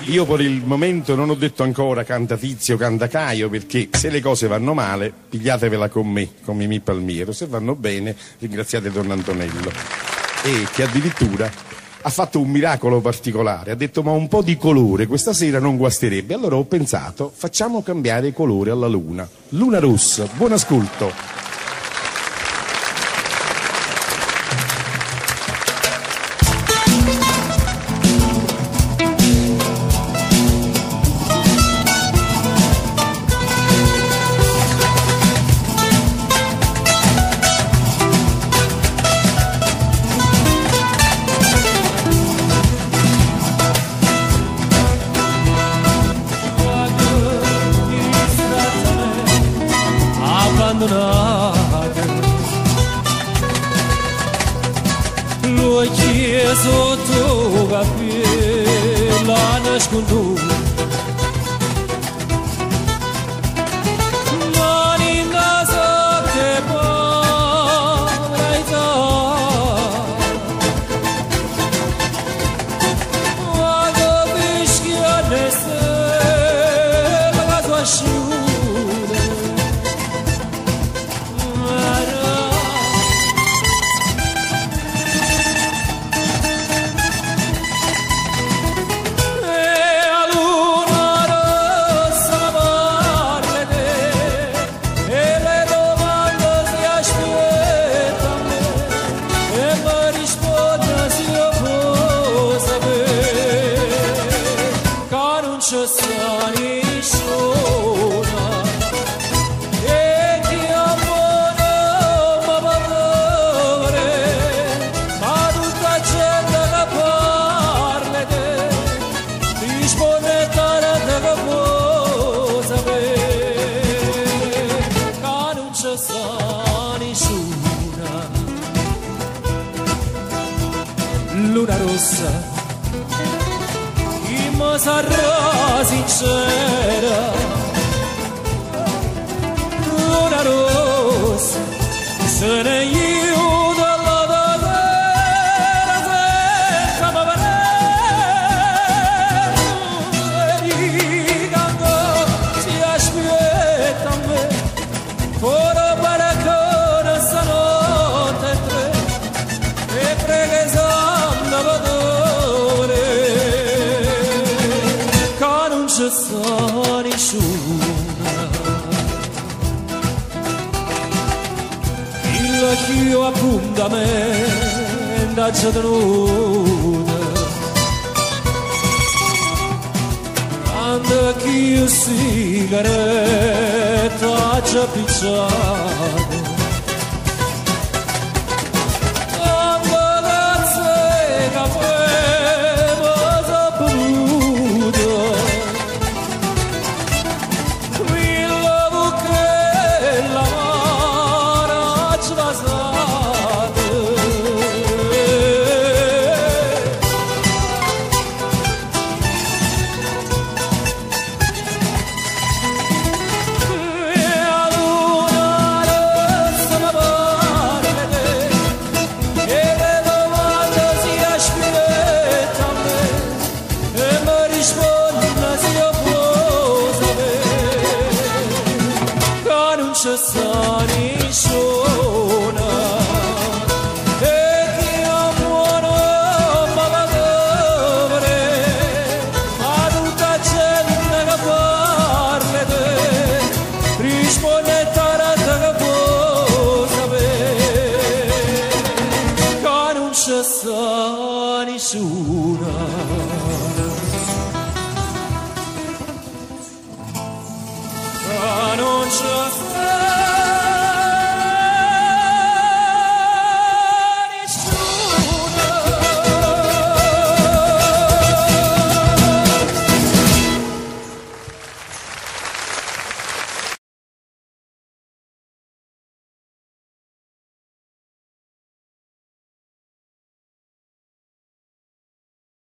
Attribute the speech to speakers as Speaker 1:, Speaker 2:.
Speaker 1: Io per il momento non ho detto ancora canta Tizio, canta Caio, perché se le cose vanno male, pigliatevela con me, con Mimì Palmiero. Se vanno bene, ringraziate Don Antonello. E che addirittura ha fatto un miracolo particolare, ha detto ma un po' di colore questa sera non guasterebbe. Allora ho pensato, facciamo cambiare colore alla luna. Luna rossa, buon ascolto.
Speaker 2: Abbandonate L'occhi sotto cappella nasconduta Mani in casa che povera Quando fischia ne la sua asciuga. Luna rossa, chi mi sarà sincera? Luna rossa, se ne io dalla terra senza mi vedere, quando si aspetta a me, fuori baracone stanotte tre, e prega che non c'è sta nessuno. Il chio appuntamento ha già tenuto, quando ch'io sigaretta ha già picciato. C'è sta nessuno.